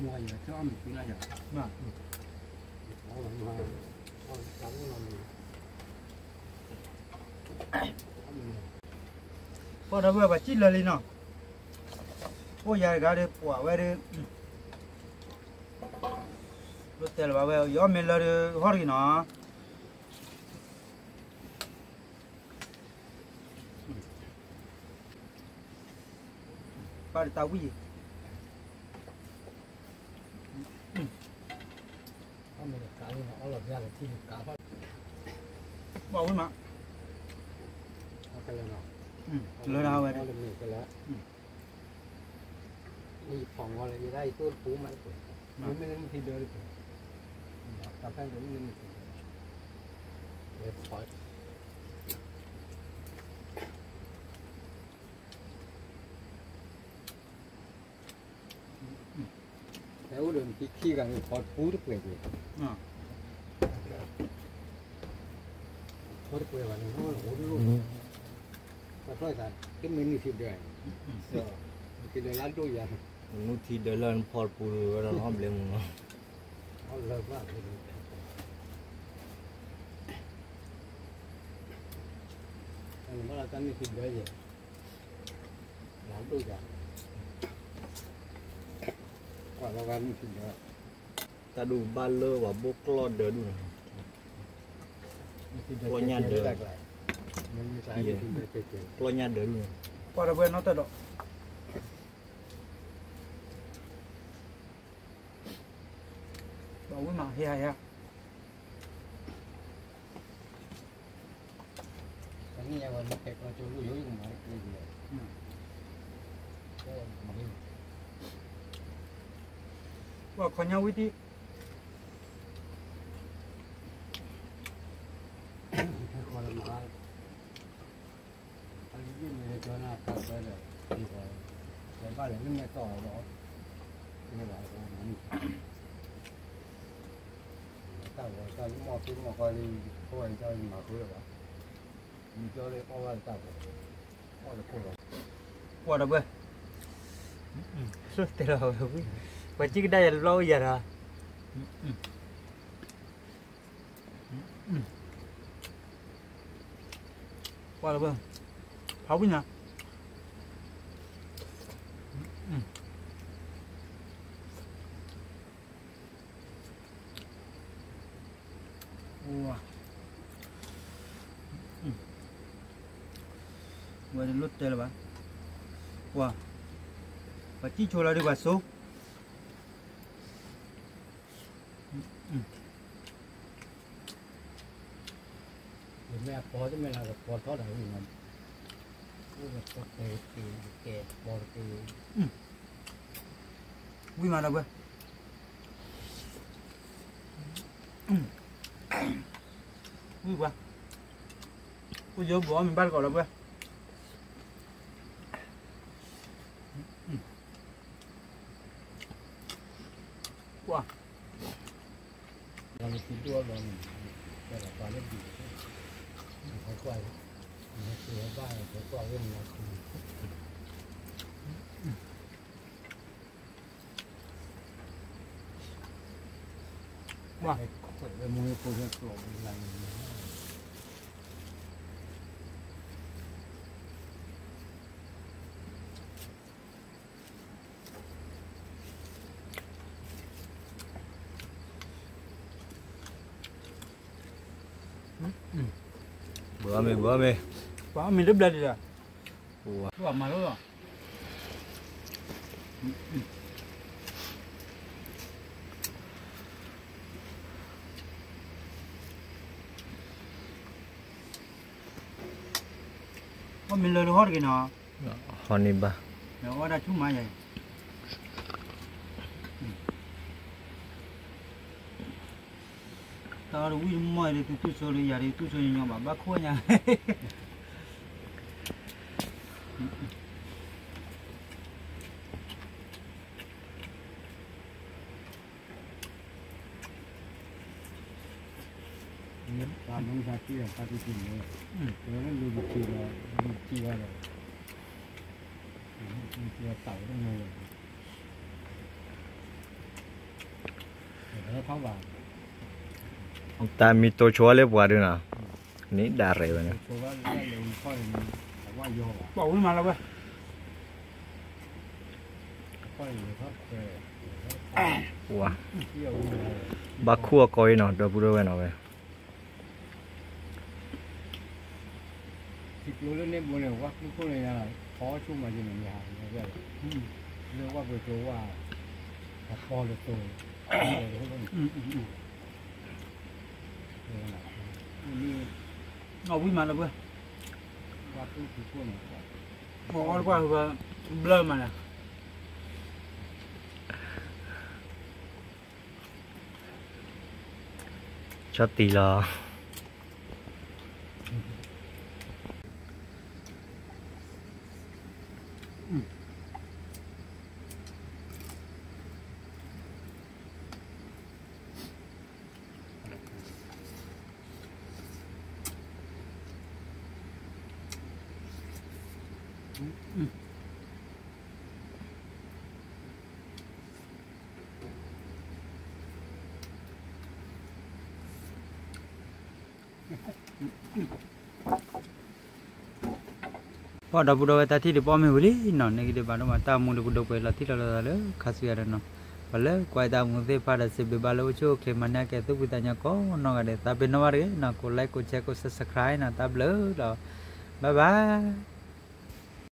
မ့ၢ်ယၤ ပှၤဒီပုၢ်ဝဲၢ်ပှၤစံၣ်လၢာ်လံနီၤ, အိၣ်ယၤတဂၤဒီး ပှၤဝဲဒီး, လိၣ်တဲလၢၤဘၣ်ဝဲ ယအီၣ်မ့ၤလၢဒီး ဟီၣ်တဂ့ၤနီၤ, ပၢ်ဒီးတၢ်ဝံၣ်, ဘၣ်ဝံၣ်မး, လၢဒၣ်ဝဲ, လၢ, ဖဲအိၣ်ဒီးနခံခံဂၤန့ၣ် ဖီတပူၤတပှဲၤကွံာ်, ဖီတပှဲၤဘၣ်န့ၣ်, တမ့ၢ်နုၢ်ထံဒၢ, နုၢ်ထံဒၢလၢအဒိၣ်ယၤ, နုၢ်ထံဒၢလၢနဖီတပူၤဝဲဒီး နဟီၣ်ဘျဲမုၢ်နီၤ, နဘၣ်လၢတၢ်နုၢ်ထံဒၢယဲ, လၢအဒိၣ်ယၤ, ကွၢ်လီၤဂာ်နုၢ်ထံဒၢ, တၢ်ဒိၣ်ဘၣ်လၢပှၤဘိၣ်ကျီၢ်ဒၢဒူၣ်န့ၣ်, ကျီၢ်ညၣ်ဒၢ, ကျီၢ်ညၣ်ဒၢဒူၣ်န့ၣ်, ပှၤဒီပုၢ်ဝဲၢ်နီၣ်တၢ်ဒီး, ဘၣ်ဝံၣ်မး ဟ့ၣ်ဟါဟ့ၣ်ဟါ ပှၤခီညါဝံၣ်တံၢ် တၢ် တၢ်လၢမီၢ်သ့မီၢ်ခွါလၢ ယဖိဝဲယတၢ်မၤဃုလၢၤဘၣ်, ယကၠီလၢအီၣ်ဘၣ်တၢ်ဖိ, အီၣ်တခိၣ်လီၤ, ကွၢ်ဒီပုၢ်ဝဲၢ်, တဲလီၤဝဲဝံၤ, ပှၤစံၣ်ကဒါယၤတဘျီအိၣ်ယၤဒီး, ကွၢ်ဒီပုၢ်ဝဲၢ်, ဖးဝံၣ်နၤ ဝဲတလိၣ်တဲလၢၤဘၣ်, ပှၤ, ပှၤစံၣ်ဆိလီၤဒုးပှၤစိ, မ့ၢ်အပီတမ့ၢ်လၢကပီထီၣ်တၢ်ဝံၣ်မး, အိၣ်လၢပီတဲက့ၤ ကဲပီတက့ၤ, ဝံၣ်မးဒီပုၢ်ဝဲၢ်, ဝံၣ်ပှၤ, အိၣ်ယိဘိးအီၣ်မ့ၤဘၣ်တကိးဒီပုၢ်ဝဲၢ်, ကွၢ်, လီၤနသံဒိၣ်အီၣ်လီၤန့ၣ်, ပှၤလၢဒ်, နသံဘၣ် ပကွၢ်ဝဲနၤ, ကွၢ်, ဝဲမူဖိလၢကျိးလၢ, ဘၣ်မ့ၢ် ဘၣ်မ့ၢ်, ပှၤအီၣ်မ့ၤတဘျီဒံးလီၤ, ပှၤမၤလီၤလီၤ, အီၣ်မ့ၤလၢတဟီၣ်တဂ့ၤနီၤ, ဟီၣ်န့ၢ်ဘၣ်, အီၣ်ဒၣ်ဆူၣ်မးယၤ, တၢ်အီၣ်တဝံၣ်တမီၢ်အံၤဒီး သုသူၣ်စိဒီးယၤဒီး သူၣ်စိညီညီဘၣ် ဘၣ်ခိၣ်ညါ, ပှၤမုၢ်ဆါတံၢ်ဒီး ဖါတံၢ်တံၢ်န့ၣ်, တဝဲလၢလူၤကထံဒီး လူၤကထံဝဲဒီး, လူၤကထံဝဲတၢ်ဝဲတမ့ၢ်လၢၤ, တၢ်မံၤတိၢ်ဆိဝဲလၢပှၤဒုးနီၤ, န့ၣ်ဒၣ်ရဲၣ်ဝဲန့ၣ်, ပှၤဝံၣ်မးလီၤဝဲ ဝါ, ဘၣ်ခူၣ်အကီအံၤနီၤ ဒီပုၢ်ဒီဝဲၢ်နီၤဝဲ, ထံကျိလၢန့ၣ်ဘိန့ၣ် ဝါကျိခိၣ်န့ၣ်ညါ, ဖီဆိမးယန့ၣ်ညါ, လၢဝါကျိကျိဝါ, အဖီလၢသိ, အဝံၣ်မးလီၤဝဲ, ဝါကျိခိၣ်န့ၣ်, ဝါကျိခိၣ်, ဘျၢမးန့ၣ် ဆီၣ်တံၢ်လီၤ. ပှၤဒီပုၢ်ဒီဝဲၢ် တၢ်ထံၣ်ဒုးပအီၣ်မ့ၤဝံၤလံနီၤ, န့ၣ်က့ၤဒုးဘၣ်ဒိၣ်မး တၢ်မူဒီးပဒိးပှဲၤလီၤထံၣ်လီၤလီၤသးလၢခါဆူညါဒီးနီၤ, ပှၤလၢကွၢ်တၢ်မူသ့ၣ်တဖၣ်ဒီး စံးဘျုးဘၣ်လၢအိၣ်ဆူၣ်အိၣ်ချ့ မၤန့ၢ်က့ၤသူၣ်ဖှံသးညီကိးနီၢ်ဂၤဒဲး သးပ့ၤနီၣ်ဘၣ်တဂ့ၤနီၤ, ကိး like ကိး share ကိး subscribe နီၤ, တၢ်ဘျုးလီၤ, bye bye.